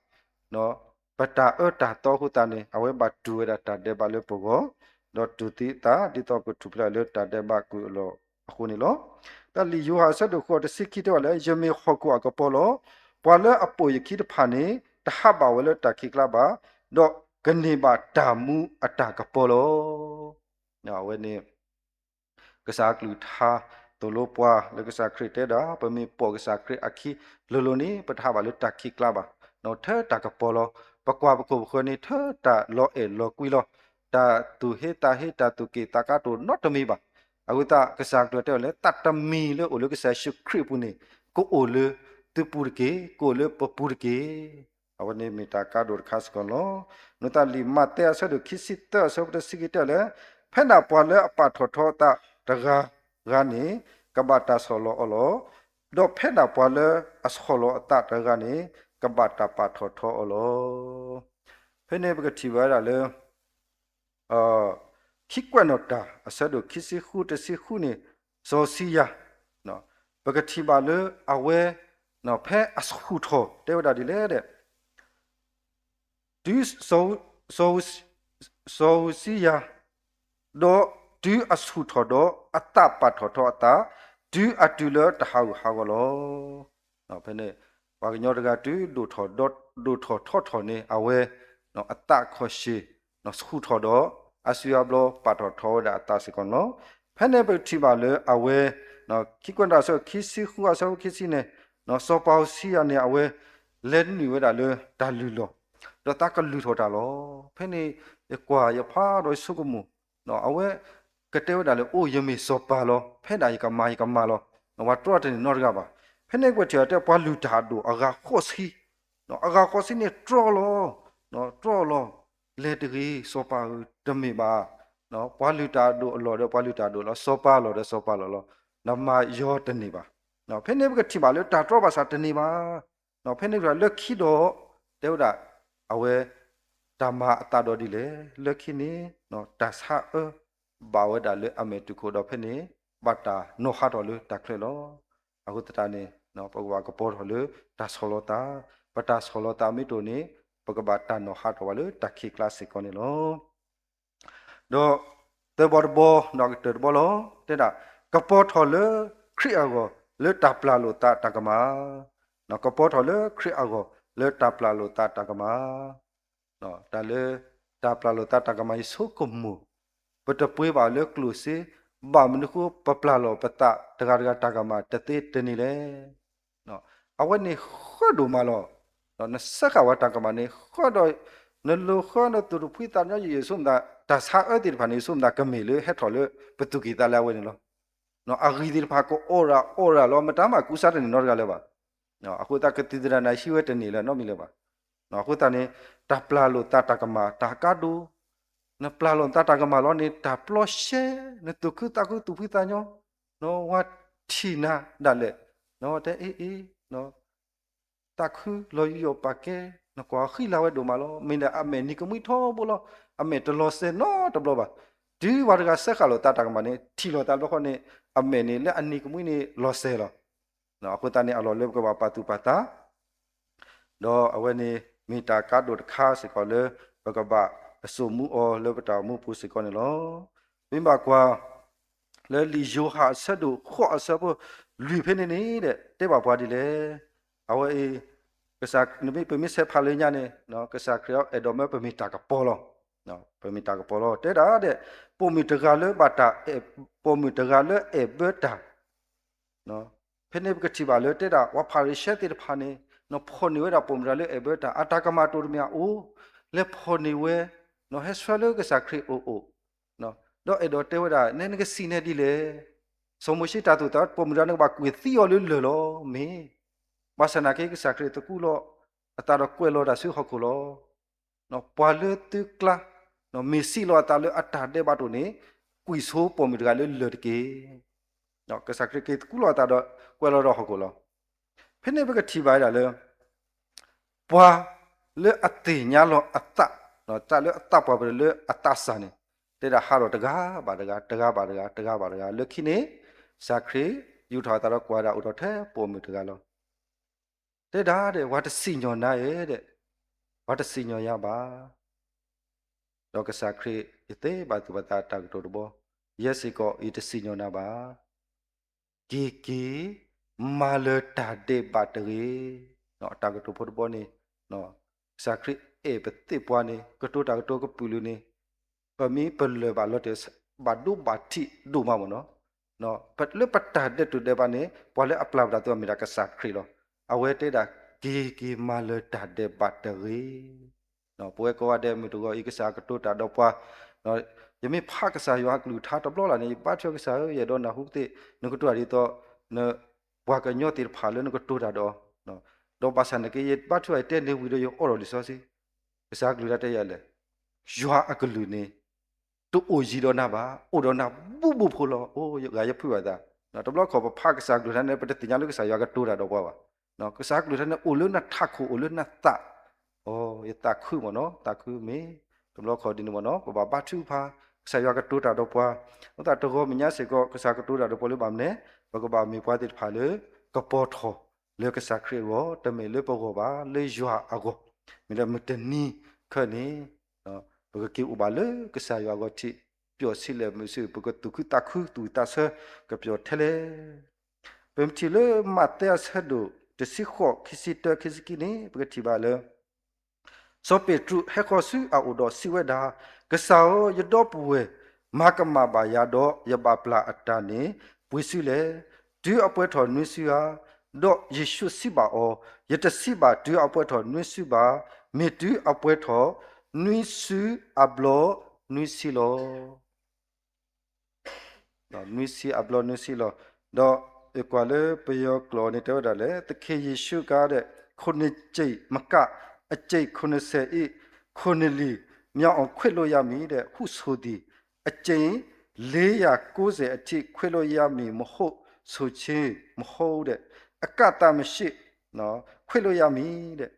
ပတၢ်အၢတၢ်သီအဃိသတးန့ၣ် အဝဲဘၣ်တူၢ်ဝဲဒၣ်တၢ်ဒဲးဘးလၢပဂီၢ်, ဒီးတူၢ်သံအသး ဒ်သိးကထူၣ်ဖျဲးလၢတၢ်ဒဲးဘးကုၢ်အလီၢ်အဃိန့ၣ်လီၤ. တၢ်လံာ်ယိၤဟၣ်အဆၢဒိၣ်ဃိးတဆံခံတဲဝဲလၢ ယမ့ၢ်ဟီၣ်ခိၣ်အကပီၤလီၤ. ပှၤလၢအပိာ်ယခံတဖၣ်န့ၣ် တဟးဘၣ်ဝဲလၢတၢ်ခံးကျါဘၣ်, ဒီးကန့ၢ်ဘၣ်တၢ်မူအတၢ်ကပီၤလီၤ. အဝဲန့ၣ် ကစၢ်အကလုၢ်ကထါသိၣ်လိပှၤလၢကစၢ်ခရံာ်တဲဒၣ် ပမ့ၢ်ပိာ်ကစၢ်ခရံာ်အခံလိၤလိၤန့ၣ် ပတဟးဘၣ်လၢတၢ်ခံးကျါဘၣ်, ထၢတၢ်ကပီၤလီၤ. ပကွၢ်ပခိၣ်ပဃၢၤန့ၣ် ထၢတၢ်လီၤအဲၣ်လီၤကွံလီၤ. တၢ်သူၣ်ဟ့သးဟ့ တၢ်သူၣ်က့ၣ်သးကါတအိၣ်နီတမံၤဘၣ်. အဃိသတးကစၢ်အကလုၢ်တဲဝဲလၢ သးတမံၤလၢအိၣ်လၢကစၢ်ယ့ၣ်ၡူးခရံာ်အပူၤန့ၣ် ကအိၣ်လၢသုပူၤတက့ၢ်, ကအိၣ်လၢပပူၤတက့ၢ်. အဝဲန့ၣ်မ့ၢ်တၢ်ကါဒိၣ်တခါစ့ၢ်ကီးလီၤ. နုာ်သးလံာ်မးသဲအဆၢဒိၣ်ခံဆံသၢအဆၢဖိတဆံခံတဲလၢ ဖဲဒၣ်ပှၤလၢအပာ်ထီၣ်ထီအသးတဂၤဂၤန့ၣ် ကဘၣ်တၢ်ဆီၣ်လီၤအီၤလီၤ. ဒီးဖဲဒၣ်ပှၤလၢအဆီၣ်လီၤအသးတဂၤဂၤန့ၣ် ကဘၣ်တၢ်ပာ်ထီၣ်ထီအီၤလီၤ. ဖဲန့ၣ်ပကထံၣ်ဘၣ်ဝဲဒၣ်လၢ ခံကွဲးနီၣ်တၢ်အဆၢဒိၣ်ခံဆံဃုတဆံဃုန့ၣ် စီၤစံယၤ ပကထံၣ်ဘၣ်လၢအဝဲ ဖဲအဆူၣ်ထီၣ်တဲဝဲဒၣ်ဒ်လဲၣ်ဒီး တုၤ စီၤဧူစံယၤ ဒီးတုၤအဆူၣ်ထီၣ်ဒီးအသးပာ်ထီၣ်ထီအသး တုၤအတုၤလၢတဟးဂူာ်ဟးဂီၤလီၤ. ဖဲန့ၣ် ပှၤကညီတဂၤတုၤဒိၣ်ထီၣ်ထီထီၣ်န့ၣ် အဝဲ အသးခီၣ်ရှ့ၣ် ဆူၣ်ထီၣ်ဒီး အစုအဘျီပာ်ထီၣ်ထီဝဲဒၣ်အသးစ့ၢ်ကီးန့ၣ်လီၤ. ဖဲန့ၣ်ပထံၣ်ဘၣ်လၢအဝဲ ခံကွဲးနီၣ်တၢ်အဆၢခံဆံဃုအဆၢဖိခံဆံန့ၣ် စီၤပၤဧူစံယၤန့ၣ် အဝဲ လဲၤနုာ်ဝဲဒၣ်လၢတၢ်လုၢ်လီၢ် ဒီးသးကလုၢ်ထီၣ်တၢ်လီၤ. ဖဲန့ၣ် ယကွၢ်ယဖးဒီးယဆိကမိၣ် အဝဲ ကတဲဝဲဒၣ်လၢ အိၣ်ယမ့ၢ်စီၤပၤလီၤ, ဖဲဒၣ်ယကမၤယကမၤလီၤ, ပှၤတြီတန့ၢ်နီတဂၤဘၣ်. ဖဲန့ၣ်ကွဲးထံၣ်အီၤတဲ ပှၤလုၢ်တၢ်အဒိၣ်အဂၤဃိးဆံ, အဂၤဃိးဆံန့ၣ်တြီလီၤ, တြီလီၤ, လဲၤတဂ့ၤ စီၤပၤဧၢ တမ့ၢ်ဘၣ် ပှၤလုၢ်တၢ်အဒိၣ်အလီၢ်ဒီးပှၤလုၢ်တၢ်အဒိၣ်လီၤ, စီၤပၤအလီၢ်ဒီးစီၤပၤအလီၢ်လီၤ. နမၤယီၤတန့ၢ်ဘၣ်. ဖဲန့ၣ်ပကထံၣ်ဘၣ်လၢတၢ်တြီဘၣ်ဆၣ်တန့ၢ်ဘၣ်. ဖဲန့ၣ်လၢခံဒီး တဲဝဲဒၣ် အဝဲ တၢ်မၤအသးဒီးဒ်လဲၣ်. လၢခံန့ၣ် တၢ်ဆါအၢဘၣ်ဝဲဒၣ်လၢအမဲာ်တူၢ်ခိၣ်ဒီးဖဲန့ၣ် ဘၣ်တၢ်နီၣ်ဟးထီၣ်လၢတၢ်ချၢလီၤ. အဃိသတးန့ၣ် ပကဘၣ်ကပီၤထီၣ်လၢတၢ်ဆီၣ်လီၤသး, ပတၢ်ဆီၣ်လီၤသးမ့ၢ်တအိၣ်န့ၣ် ပကဘၣ်တၢ်နီၣ်ဟးထီၣ်ဘၣ်လၢတၢ်ခံးကျါစ့ၢ်ကီးန့ၣ်လီၤ. ဒီးသၢဘီတဘီ ဒီးကတၢၢ်တဘီလီၤ. တဲဒၣ် ကပီၤထီၣ်လၢခရံာ်အဂီၢ်လၢတၢ်ပျၢ်လိာ်သးတၢ်ကမၣ်, ကပီၤထီၣ်လၢခရံာ်အဂီၢ်လၢတၢ်ပျၢ်လိာ်သးတၢ်ကမၣ်. တၢ်လၢ တၢ်ပျၢ်လိာ်သးတၢ်ကမၣ် ယဆိကမိၣ် ပတပှ့ၤဘၣ်လၢကျိၣ်စ့, ဘၣ်မနုၤဃိ ပပျၢ်လိာ်ပသးတဂၤတဂၤတၢ်ကမၣ်တသ့တန့ၢ်လဲၣ်. အဝဲန့ၣ်ဃၢဒိၣ်မးလီၤ. နစၢဃာ်ဝဲတၢ်ကမၣ်န့ၣ် ဃၢဒီး နလိၤဃၢနသူၣ်တဖှံသးညီ ယဆိကမိၣ်သး တၢ်ဆါအၢသ့ၣ်တဖၣ်န့ၣ် ယဆိကမိၣ်သးကမ့ၢ်လၢဟဲထီၣ်လၢပသူၣ်ကံၢ်သးလဲအဝဲန့ၣ်လီၤ. အဂံၢ်သ့ၣ်တဖၣ်ကအိၣ်ရၣ်အိၣ်ရၣ်လီၤ မတၤမးကူစါတန့ၢ်နီတဂၤလၢၤဘၣ်. အဃိသတးကသံၣ်သရၣ်န့ၣ် ဟံးဝဲတန့ၢ်လၢၤနီတမံၤလၢၤဘၣ်. အဃိသတးန့ၣ် တၢ်ပျၢ်လိာ်သးတၢ်ကမၣ် တၢ်ကါဒိၣ်, နပျၢ်လိာ်သးတၢ်ကမၣ်လီၤန့ၣ် တၢ်ပျီရှဲ, နသူၣ်ခုသးခုသူၣ်ဖှံသးညီ, နဝၤထံၣ်နၤဒၣ်လဲာ်, နတဲအ့ၣ်အ့ၣ် သးခုလီၤယူးယီၣ်ပာ်ကဲ, နကွၢ်ဃံလၤဝဲဒိၣ်မးလီၤ. မ့ၢ်ဒီးအမဲာ်နံၤကမှံထီဘိလီၤ. အမဲာ်တလီၤစဲၤနီတဘျီဘၣ်. တုၤပှၤတဂၤစၢဃာ်လိာ်သးတၢ်ကမၣ်န့ၣ် ထံၣ်လိာ်သးတဘျီဃီန့ၣ် အမဲာ်န့ၣ်လၢအနံၤကမှံန့ၣ်လီၤစဲၤလီၤ. အဃိသတးန့ၣ် အလီၢ်လၢပကဘၣ်ပာ်သူၣ်ပာ်သး ဒီးအဝဲန့ၣ် မ့ၢ်တၢ်ကါဒိၣ်တခါစ့ၢ်ကီးလၢ ပကဘၣ်ပစိာ်မူအီၤလၢပတၢ်အိၣ်မူပူၤစ့ၢ်ကီးန့ၣ်လီၤ. ပမ့ၢ်ဘၣ်ကွၢ် လၢလံာ်ယိၤဟၣ်အဆၢဒိၣ်ဃိးအဆၢဖိလွံၢ်ဖဲန့ၣ်န့ၣ်ဒီး တဲဘၣ်ပှၤဒ်လဲၣ်. အဝဲအံၤ ကစၢ် ပမ့ၢ်ဆဲးဖးလၢညါန့ၣ် ကစၢ်ခရံာ်အဲၣ်ဒိးမၢပမ့ၢ်တၢ်ကပီၤလီၤ. ပမ့ၢ်တၢ်ကပီၤလီၤ. တဲဒၣ်ဒဲး ပိာ်မုၣ်တဂၤလၢဘၣ်တၢ်အဲၣ်, ပိာ်မုၣ်တဂၤလၢအဲၣ်ဘၢတၢ် ဖဲန့ၣ်ပကထံၣ်ဘၣ်လၢတဲဒၣ် ပှၤဖၤရံၤၡဲသ့ၣ်တဖၣ်န့ၣ် ဖီၣ်န့ၢ်ဝဲဒၣ်ပိာ်မုၣ်တဂၤလၢအဲၣ်ဘၢတၢ် အတၢ်ကမၣ်တအိၣ်တမံၤအအိၣ်, လဲၤဖီၣ်န့ၢ်ဝဲ, ဟဲဆှၢလၢကစၢ်ခရံာ်အအိၣ်, ဒီးအဲၣ်ဒိးတဲဝဲဒၣ် နဲနကစံးန့ၢ်ဒ်လဲၣ်. စီၤမိၤၡ့တၢ်သိၣ်တၢ် ပိာ်မုၣ်တဂၤန့ၣ်ကဘၣ်ကွံာ်သံအီၤလၢလၢၢ်လီၤ မ့ၢ်, ဘၣ်ဆၣ်နာ်က့ ကစၢ်ခရံာ်သကူးလီၤအသးဒီးကွဲးလီၤတၢ်ဆူဟီၣ်ခိၣ်လီၤ. ပှၤလၢသုကျါ မ့ၢ်စံးလီၤအသးလၢအတၢ်ဒဲးဘးတအိၣ်န့ၣ် ကွံာ်ဆိပိာ်မုၣ်တဂၤလၢလၢၢ်တက့ၢ်. ကစၢ်ခရံာ်က့ၤသကူးလီၤအသးဒီးကွဲးလီၤဒီးဟီၣ်ခိၣ်လီၤ. ဖဲန့ၣ်ပကထံၣ်ဘၣ်ဝဲဒၣ်လၢ ပှၤလၢအသ့ၣ်ညါလီၤအသး, တၢ်လၢအသးပှၢ်ပှၢ်လၢအသးစၢ်န့ၣ် တဲဒၣ်ဟးထီၣ်တဂၤဘၣ်တဂၤ တဂၤဘၣ်တဂၤ တဂၤဘၣ်တဂၤ လၢခံန့ၣ် ကစၢ်ခရံာ်ယူာ်ထီၣ်အသးဒီးကွၢ်ဝဲဒၣ်အိၣ်ထီၣ်ထဲပိာ်မုၣ်တဂၤလီၤ. တဲဒၣ်ဒဲး ပှၤတစံၣ်ညီၣ်နၤဧၢ, ပှၤတစံၣ်ညီၣ်ယၤဘၣ်. ဒီးကစၢ်ခရံာ် ယသ့ဘၣ်သူၣ်ဘၣ်သးတၢ်ကတိၤတဘီ, ယဲစ့ၢ်ကီး ယတစံၣ်ညီၣ်နၤဘၣ်. က့ၤက့ၤ မၤလၢၤတၢ်ဒဲးဘးတဂ့ၤ. တၢ်ကတိၤဖိတဘီန့ၣ် ကစၢ်ခရံာ်အဲၣ်ပသ့ၣ်ပှၤန့ၣ် ကတိၤတၢ်ကတိၤကပုာ်လုာ်န့ၣ် ပမ့ၢ်ပလၢၢ်ဘၣ်လီၤတံၢ် ဘၣ်ဒိဘၣ်ထံးဒိၣ်မးမ့ၢ်နီၤ. လၢပတၢ်ဒဲးတိၢ်ဒဲးဘးန့ၣ် ပှၤလၢအပျၢ်ပတၢ်သ့ၣ်တဖၣ်မ့ၢ်ဒၣ်ကစၢ်ခရံာ်လီၤ. အဝဲတဲဒၣ် က့ၤက့ၤမၤလၢၤတၢ်ဒဲးဘးတဂ့ၤ. ပဝဲကိးဂၤဒဲးမုၢ်တဂီၤအံၤ ကစၢ်ကတိၤတၢ်ဒီးပှၤ, ယမ့ၢ်ဖးကစၢ်ယွၤအကလုၢ်ကထါတဘျီလၢ်န့ၣ် ယဘါထုကစၢ်ဧၢ ယအဲၣ်ဒိးနၢ်ဟူသ့ၣ် နကတိၤတၢ်ဒ်သိး ပှၤကညီသ့ၣ်တဖၣ်လၢနကတိၤတၢ်ဒီး, ဒီးဘၣ်ဆၣ်နာ်က့ ယဘါထုအီၤ ယတဲန့ၢ်ဝံၤဒီးယအီၣ်ဒီးလံာ်စီဆှံ, ကစၢ်ကလုၢ်ကထါတဲယၤလဲၣ်, ယွၤအကလုၢ်န့ၣ် တအိၣ်ယံၤဒီးနၤဘၣ်, အိၣ်ဒီးနၤဘူးဘူးဖိလီၤ. အိၣ်ဂၤယဖုးဘၣ်သး, တဘျီခီၣ်ပဖးကစၢ်ကလုၢ်ကထါန့ၣ် ပတသ့ၣ်ညါလၢကစၢ်ယွၤကတိၤတၢ်ဒီးပှၤဘၣ်. ကစၢ်ကလုၢ်ကထါန့ၣ် အိၣ်လၢနထးခိၣ် အိၣ်လၢနသး, အိ ယသးခုမ့ၢ်နီၤ, သးခုမ့ၢ်, တဘျီခီၣ်ဒ်န့ၣ်မ့ၢ်နီၤ ပဘၣ်ဘါထုကဖၣ် ကစၢ်ယွၤကတိၤတၢ်ဒီးပှၤ, အဃိသတးတဂီၤမဲာ်ညါစ့ၢ်ကီး ကစၢ်ကတိၤတၢ်ဒီးပှၤလၢဘၣ်မနုၤလဲၣ်, ပကဘၣ်မ့ၢ်ပှၤသ့ၣ်တဖၣ်လၢ ကပီၤထီၣ်လၢကစၢ်ခရံာ်အဂီၢ်, တမ့ၢ်လၢပဂီၢ်ဘၣ်, လၢယွၤအဂီၢ်, မ့ၢ်လၢမုၢ်တနံၤခဲန့ၣ် ပကက့ၤအိၣ်ဘၣ်လၢကစၢ်ယွၤအဂီၢ်ထံး, ပျီၣ်ဆံးလဲၣ်မုာ်ဆံး, ပကသူၣ်ခုသးခုသူၣ်ဝံၣ်သးဆၢကပျီၣ်ထဲလဲၣ်. ပမ့ၢ်ထံၣ်လၢမးသဲအဆၢဒိၣ်တဆံဃိး ခံဆံတၢ ခံဆံခံန့ၣ် ပကထံၣ်ဘၣ်လၢ စီၤပ့းတရူးဟဲဃီၤဆူအအိၣ်ဒီးစံးဝဲဒၣ်, ကစၢ်ဧၢ, ယဒီပုၢ်ဝဲၢ်မၤကမၣ်ဘၣ်ယၤဒီး ယဘၣ်ပျၢ်အတၢ်န့ၣ် ပှ့ၤစုလဲၣ်. တုၤအပှဲၤထီၣ်နွံစုဧါ. ဒီးယ့ၣ်ၡူးစံးဘၣ်အီၤ, ယတစံးဘၣ်တုၤအပှဲၤထီၣ်နွံစုဘၣ်, မ့ၢ်တုၤအပှဲၤထီၣ်နွံစုအဘျီနွံဆံလီၤ. နွံဆံအဘျီနွံဆံလီၤ. ဒီးယကွၢ်လၢပယီၤကျိာ်န့ၣ် တဲဝဲဒၣ်လဲၣ်, သခင်ယေရှုက ခုနှစ်ကြိမ်မက အကြိမ်ခုနှစ်ဆယ် ခုနှစ်လံ မြောက်အောင် ခွင့်လွှတ်ရမည် ဟုဆိုသည်. အကြိမ်လေးရာကိုးဆယ်အထိ ခွင့်လွှတ်ရမည် မဟုတ်ဆိုခြင်း မဟုတ်တဲ့ အကန့်အသတ်မရှိ ခွင့်လွှတ်ရမည်တဲ့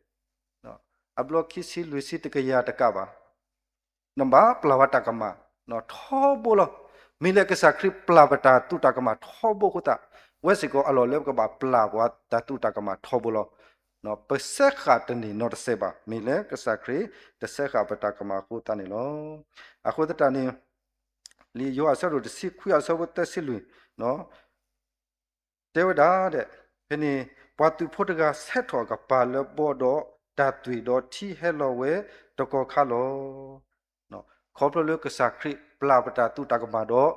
အဘျီခံဆံလွံၢ်ဆံတကယၤတကးဘၣ် နဘၣ်ပျၢ်ဝဲတၢ်ကမၣ် ထီဘိလီၤ. မ့ၢ်လၢကစၢ်ခရံာ်ပျၢ်ပတၢ်သူၣ်တၢ်ကမၣ်ထီဘိအဃိသတး ဝဲစ့ၢ်ကီးအလီၢ်လၢပကဘၣ်ပျၢ်ပှၤတၢ်သူၣ်တၢ်ကမၣ်ထီဘိလီၤ. ပစဲဃာ်တန့ၢ်နီတစဲးဘၣ် မ့ၢ်လၢကစၢ်ခရံာ်တစဲဃာ်ပတၢ်ကမၣ်အဃိသတးန့ၣ်လီၤ. အဃိသတးန့ၣ် လံာ်ယိၤဟၣ်အဆၢဒိၣ်တဆံခွံအဆၢဖိသၢဆံလွံၢ် တဲဝဲဒၣ်, ဖဲန့ၣ် ပှၤသုးဖိတဂၤဆဲးထီၣ်အကပၤလၢဘီဒီး တၢ်သွံၣ်ဒီးထံဟဲလီၤဝဲတကီၢ်ခါလီၤ. ခီဖျိလၢကစၢ်ခရံာ်ပျၢ်ပတၢ်သူၣ်တၢ်ကမၣ်ဒီး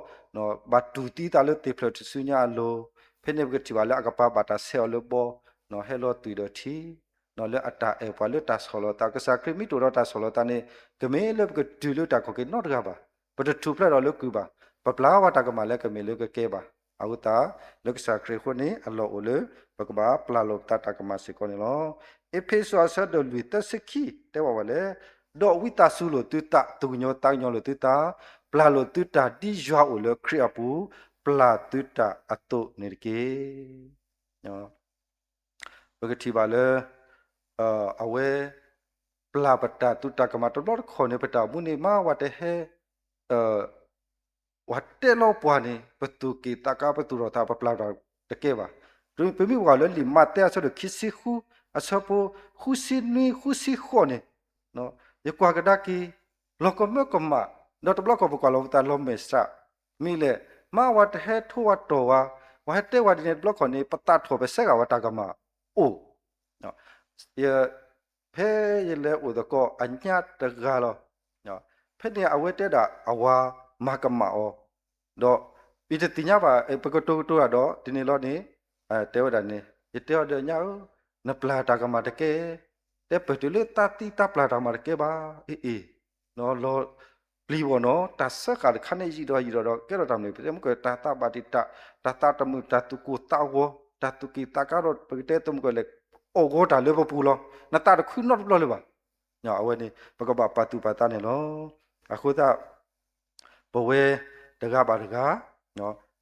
ဘၣ်တူၢ်သံသးလၢသ့ၣ်ဖျၢၣ်ထူၣ်စုညါအလိၤ, ဖဲန့ၣ်ပကထံၣ်ဘၣ်လၢအကပၤဘၣ်တၢ်ဆဲးအီၤလၢဘီ, ဟဲလီၤသွံၣ်ဒီးထံ လၢအတၢ်အဲၣ်ပှၤလၢတၢ်ဆီၣ်လီၤသး, ကစၢ်ခရံာ်မ့ၢ်တအိၣ်ဒီးတၢ်ဆီၣ်လီၤသးန့ၣ် ကမ့ၢ်လၢပကတုၤလၢတၢ်ခီၣ်က့ၤနီတဂၤဘၣ်. ပတထူၣ်ဖျဲးဒီးလၢကုၢ်ဘၣ်, ပပျၢ်ဝဲတၢ်ကမၣ်လၢကမ့ၢ်လၢကကဲဘၣ်. အဃိသတး လၢကစၢ်ခရံာ်အဃိန့ၣ် အလီၢ်အိၣ်လၢ ပကဘၣ်ပျၢ်လိာ်ပသးတၢ်ကမၣ်စ့ၢ်ကီးန့ၣ်လီၤ. အ့းဖ့းစူးအဆၢဒိၣ်လွံၢ်သၢဆံခံ တဲဘၣ်ဝဲလၢ ဒီးဝံသးစူၤလိာ်သုသး, သူၣ်ကညီၤသးကညီၤလိာ်သုသး, ပျၢ်လိာ်သုတၢ်ဒ်ယွၤအိၣ်လၢခရံာ်အပူၤ ပျၢ်သုတၢ်အသိးန့ၣ်တက့ၢ်. ပကထံၣ်ဘၣ်လၢ အဝဲ ပျၢ်ပတၢ်သူၣ်တၢ်ကမၣ်တဘျီတခီၣ်န့ၣ် ပတၢ်အိၣ်မူန့ၣ် မ့ၢ်ဝဲတဟဲ ပှၤတဲလီၤပှၤန့ၣ် ပသူၣ်က့ၣ်သးကါ ပသူၣ်ထီၣ်သး ပပျၢ်တၢ်တကဲဘၣ်. ပမ့ၢ်ကွၢ်လၢလံာ်မးသဲအဆၢဒိၣ်ခံဆံဃု အဆၢဖိ ဃုဆံနွံ ဃုဆံဃိးန့ၣ် ယကွၢ်ကဒါက့ၤ လီၤကမၢကမၣ်, ဒီးတဘျီခီၣ်ပကွၢ်လီၤပသးလီၤမဲာ်ဆှး, မ့ၢ်လဲၣ်, မ့ၢ်ဝဲတဟဲထိဝဲတီၢ်ဝဲ, ပှၤဟဲတဲဝဲဒ်န့ၣ် တဘျီခီၣ်န့ၣ် ပသးထီၣ်ပစဲဃာ်ဝဲတၢ်ကမၣ်အိၣ် ဖဲယလဲၤအိၣ်သကိးအညါတဂၤလီၤ. ဖဲန့ၣ်အဝဲတဲဒၣ်အဝၤမၤကမၣ်အီၤ, ဒီးယတသ့ၣ်ညါဘၣ် ပကတိၤကတိၤတၢ်ဒီး တန့ၢ်လီၤန့ၣ် တဲဝဲဒၣ်န့ၣ် ယတဲအီၤဒီးညါဧၢ, နပျၢ်တၢ်ကမၣ်တကဲ, တဲပၢၢ်တုၤလၢသးသံသးပျၢ်တၢ်ကမၣ်တကဲဘၣ်, အ့ၣ်အ့ၣ် လီၤပျံၤဘၣ်နီၤ, တၢ်စၢဃာ်တခါန့ၣ်ယံာ်ဒီးယံာ်ဒီးဒီး ကဲထီၣ်တၢ်မနုၤ ပတဲမ့ၢ်ကတၢ်သးဘၣ်တံာ်တာ်, တၢ်သးတမုာ်, တၢ်သူၣ်ကိၢ်သးဂီၤ, တၢ်သူၣ်က့ၣ်သးကါဒီး ပကတဲသမုၣ်ကီၢ်လဲၣ် အိၣ်ဂီၤတၢ်လၢပပူၤလီၤ. နသးတခုနီတဘျီလၢၤဘၣ်. အဝဲန့ၣ် ပကဘၣ်ပာ်သူၣ်ပာ်သးန့ၣ်လီၤ. အဃိသတး ပဝဲတဂၤဘၣ်တဂၤ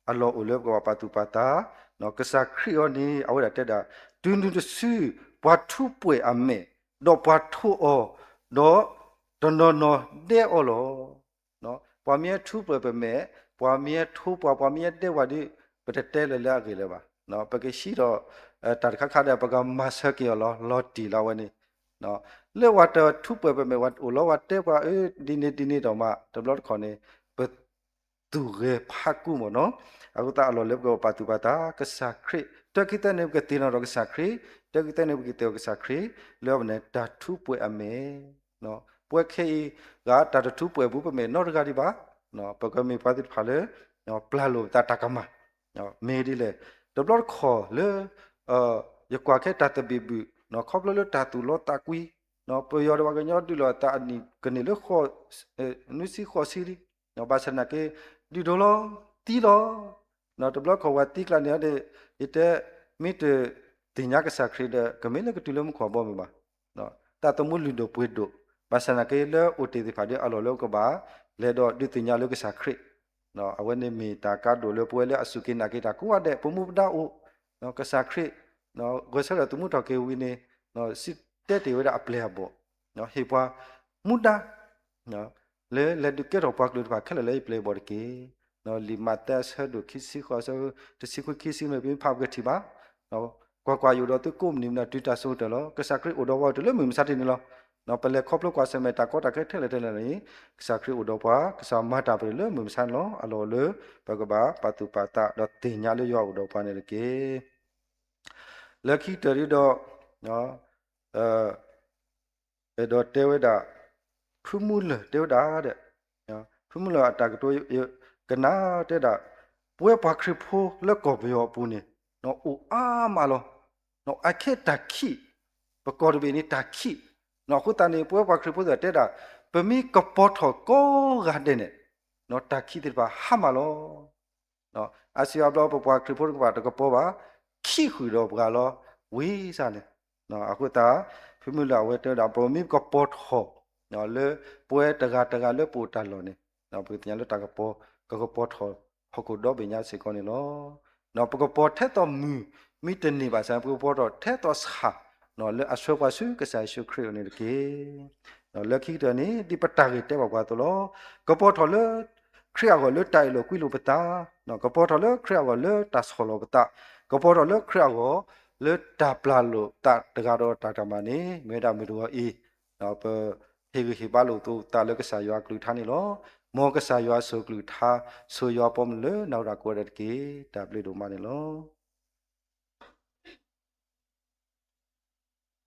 အလီၢ်အိၣ်လၢပကဘၣ်ပာ်သူၣ်ပာ်သး, ကစၢ်ခရံာ်အံၤန့ၣ် အဝဲဒၣ်တဲဒၣ် တုၤနုၤတစု ပှၤထူးပှဲၤအမဲာ်, ဒီးပှၤထိးအီၤ, ဒီးတနီၤနီၤဒဲးအီၤလီၤ. ပှၤမ့ၢ်ဟဲထူးပှဲၤပမဲာ်, ပှၤမ့ၢ်ဟဲထိးပှၤ, ပှၤမ့ၢ်ဟဲဒဲးပှၤဒီး ပတတဲလၢၤလၢအဂ့ၢ်လၢၤဘၣ်. ပကဟံးဒီး တၢ်တခါခါဒီး ပကမၤဆၢက့ၤအီၤလီၤ, လီၤတံၢ်လီၤဝဲန့ၣ် လၢပှၤတထူးပှဲၤပမဲာ် ပှၤအိၣ်လီၤ ပှၤတဲပှၤအၢ ဒ်န့ၣ်ဒ်န့ၣ်ဒီးမး တဘျီတခီၣ်န့ၣ် ပသူၣ်ဂဲၤဖးကူမ့ၢ်နီၤ. အဃိသတးအလီၢ်လၢပကပာ်သူၣ်ပာ်သး ကစၢ်ခရံာ် တၢ်ခံသၢန့ၣ် ပကသ့ၣ်နီၣ်ဒီးကစၢ်ခရံာ်, တၢ်ခံသၢန့ၣ် ပကသ့ၣ်နီၣ်ကစၢ်ခရံာ် လၢအဝဲန့ၣ် တၢ်ထူးပှဲၤအမဲာ် ပဝဲခဲအံၤ ဂၤတၢ်တထူးပှဲၤဘူးပမဲာ်နီတဂၤဒံးဘၣ်. ပကမ့ၢ်ပှၤသ့ၣ်တဖၣ်လၢ ပျၢ်လိာ်ပသးတၢ်ကမၣ် မ့ၢ်ဒ်လဲၣ်, တဘျီတခီၣ်လၢ ယကွၢ်ခဲတၢ်သဘံၣ်ဘုၣ် ခီဖျိလၢတၢ်သူၣ်လီသးကွံ ပယီၤဒီးပှၤကညီဒုးလိာ်သးအနံၣ်ကန့ၢ်လၢ နွံဆံဃိးဆံလံ. ဘၣ်ဆၣ်နာ်က့ ဒုးဒိးလီၤ သံလီၤ. တဘျီခီၣ်ဝဲသံကျါန့ၣ်ဒီး ယတဲ မ့ၢ်တသ့ၣ်ညါကစၢ်ခရံာ်ဒီး ကမ့ၢ်လၢကတုၤလၢမူခိၣ်ဘီမုၢ်ဘၣ်. တၢ်သမူလုၢ်ဒိၣ်ပှ့ၤဒိၣ်, ဘၣ်ဆၣ်နာ်က့လၢအိၣ်တ့ၢ်သ့ၣ်တဖၣ်ဒီး အလီၢ်လၢကဘၣ် လဲၤဒီးဒုးသ့ၣ်ညါလၢကစၢ်ခရံာ် အဝဲန့ၣ်မ့ၢ်တၢ်ကါဒိၣ်လၢပဝဲလၢအစူၢ်က့ၤနာ်က့ၤတၢ်ကိးဂၤဒဲး ပမူပဒါအိၣ်, ကစၢ်ခရံာ် ဂဲၤဆၢထၢၣ်သမူထီၣ်က့ၤဝံၤန့ၣ် စံၣ်တဲၤတ့ၢ်ဝဲဒၣ်အပျဲၢ်အဘီၣ်, ဟ့ၣ်ပှၤမူဒါ လၢလဲၤဒုးကဲထီၣ်ပှၤကလုာ်တဖၣ်ခဲလၢာ်လၢယပျဲၢ်အဘီၣ်တက့ၢ်. လံာ်မးသဲအဆၢဒိၣ်ခံဆံဃိး အဆၢတဆံခွံခံဆံန့ၣ် ပမ့ၢ်ဖးပကထံၣ်ဘၣ် ကွၢ်ကွၢ်, ယအိၣ်ဒီးသုကိးမုၢ်နံၤမုၢ်နၤတုၤတၢ်စိၤကတၢၢ်လီၤ. ကစၢ်ခရံာ်အိၣ်ဒီးပှၤတုၤလၢမုၢ်မဆါတနံၤလီၤ. ပလဲၤခီဖျိကွၢ်ဆၢၣ်မဲာ်တၢ်ကီတၢ်ခဲထဲလဲၣ်ထဲလဲၣ်န့ၣ် ကစၢ်ခရံာ်အိၣ်ဒီးပှၤ, ကစၢ်မၤတၢ်ပှၤလၢမုၢ်မဆါန့ၣ်လီၤ. အလီၢ်အိၣ်လၢ ပကဘၣ်ပာ်သူၣ်ပာ်သးဒီးသ့ၣ်ညါလၢယွၤအိၣ်ဒီးပှၤန့ၣ်တက့ၢ်. လၢခံကတၢၢ်ဒီး အဲၣ်ဒိးတဲဝဲဒၣ် ဖုမူလၢၢ်တဲဝဲဒၣ်ဒီး ဖုမူလၢၢ်အတၢ်ကတိၤ ကနၣ်တဲဒၣ် ပဝဲပှၤခရံာ်ဖိလၢကီၢ်ပယီၤအပူၤန့ၣ် အိၣ်အါမးလီၤ. အခဲတၢ်ခံး ပကီၢ်တဘ့ၣ်န့ၣ်တၢ်ခံး အဃိသတးန့ၣ် ပဝဲပှၤခရံာ်ဖိသ့ၣ်တဲဒၣ် ပမ့ၢ်ကပီၤထီၣ်ကိးဂၤဒဲးန့ၣ် တၢ်ခံးသ့ၣ်တဖၣ်ဟါမးလီၤ. အါစုအါဘျီပပှၤခရံာ်ဖိတကပၤတကပီၤဘၣ် ခံးဃုာ်ဒီးပှၤလီၤ ဝံၤစ့ၢ်န့ၣ်. အဃိသတး ဖုမူလၢၢ်အဝဲတဲဝဲဒၣ် ပမ့ၢ်ကပီၤထီၣ် လၢပဝဲတဂၤတဂၤလၢပအိၣ်တၢ်လီၢ်န့ၣ် ပကသ့ၣ်ညါလၢတၢ်ကပီၤ ကကပီၤထီၣ်ဟီၣ်ခိၣ်ဒီဘ့ၣ်ညါစ့ၢ်ကီးန့ၣ်လီၤ. ပကပီၤထဲသိးမုၢ် မ့ၢ်တန့ၢ်ဘၣ်ဆၣ် ပကပီၤထီၣ်ထဲသိးဆၣ် လၢအဆှၢပှၤဆူကစၢ်ယ့ၣ်ၡူးခရံာ်အအိၣ်န့ၣ်တက့ၢ်. လၢခံကတၢၢ်န့ၣ် ဒ်ပတၢ်ဂ့ၢ်တဲဘၣ်ပှၤအသိးလီၤ. ကပီၤထီၣ်လၢ ခရံာ်အဂီၢ်လၢတၢ်အ့ၣ်လိာ်ကွံလိာ်ပသး, ကပီၤထီၣ်လၢခရံာ်အဂီၢ်လၢတၢ်ဆီၣ်လီၤပသး, ကပီၤထီၣ်လၢခရံာ်အဂီၢ် လၢတၢ်ပျၢ်လိာ်သးတဂၤဒီးတၢ်တမံၤန့ၣ် မ့ၢ်ဝဲဒၣ်မုၢ်တဂီၤအံၤ ပဟ့ၣ်ဂံၢ်ဟ့ၣ်ဘါလိာ်သကိးသးလၢကစၢ်ယွၤအကလုၢ်ကထါန့ၣ်လီၤ. မ်ကစၢ်ယွၤအစိၤကလုၢ်ကထါ ဆိၣ်ဂ့ၤယွၤပိာ်မုၣ်လၢနၢ်ဟူတၢ်ကိးဂၤဒဲးတက့ၢ်. တၢ်ဘျုးဒိၣ်မးန့ၣ်လီၤ.